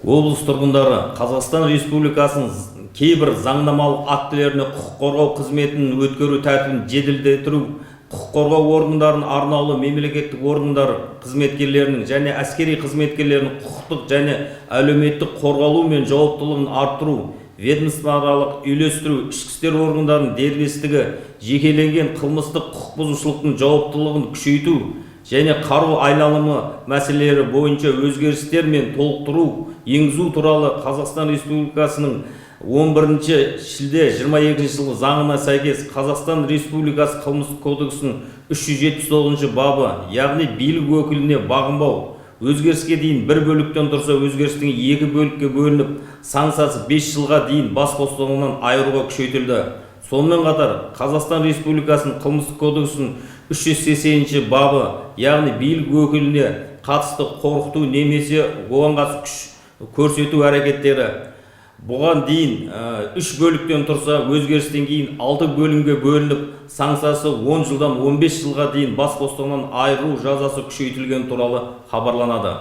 Облыс тұрғындары Қазақстан Республикасының кейбір заңнамалық актілеріне құқық қорғау қызметін өткеру тәртібін жеделдетіру, құқық қорғау органдарының, арнаулы мемлекеттік органдар қызметкерлерінің және әскери қызметкерлерінің құқықтық және әлеуметтік қорғалуы мен жауаптылығын арттыру, ведомствоаралық үйлестіру, ішкі істер органдарының дербестігі, жекеленген қылмыстық құқық бұзушылықтың жауаптылығын күшейту және қару айналымы мәселелері бойынша өзгерістер мен толықтыру енгізу туралы Қазақстан Республикасының 11 шілде 22 жылғы заңына сәйкес Қазақстан Республикасы Қылмыстық кодексінің 379 бабы, яғни билік өкіліне бағынбау, өзгеріске дейін бір бөліктен тұрса, өзгерістен кейін екі бөлікке бөлініп, санкциясы 5 жылға дейін бас бостандығынан айыруға күшейтілді. Сонымен қатар Қазақстан Республикасының Қылмыстық кодексінің 380 бабы, яғни билік өкіліне қатысты қорқыту немесе оған қатысты күш көрсету әрекеттері, бұған дейін үш бөліктен тұрса, өзгерістен кейін алты бөлімге бөлініп, санкциясы 10 жылдан 15 жылға дейін бас бостандығынан айыру жазасы күшейтілгені туралы хабарланады.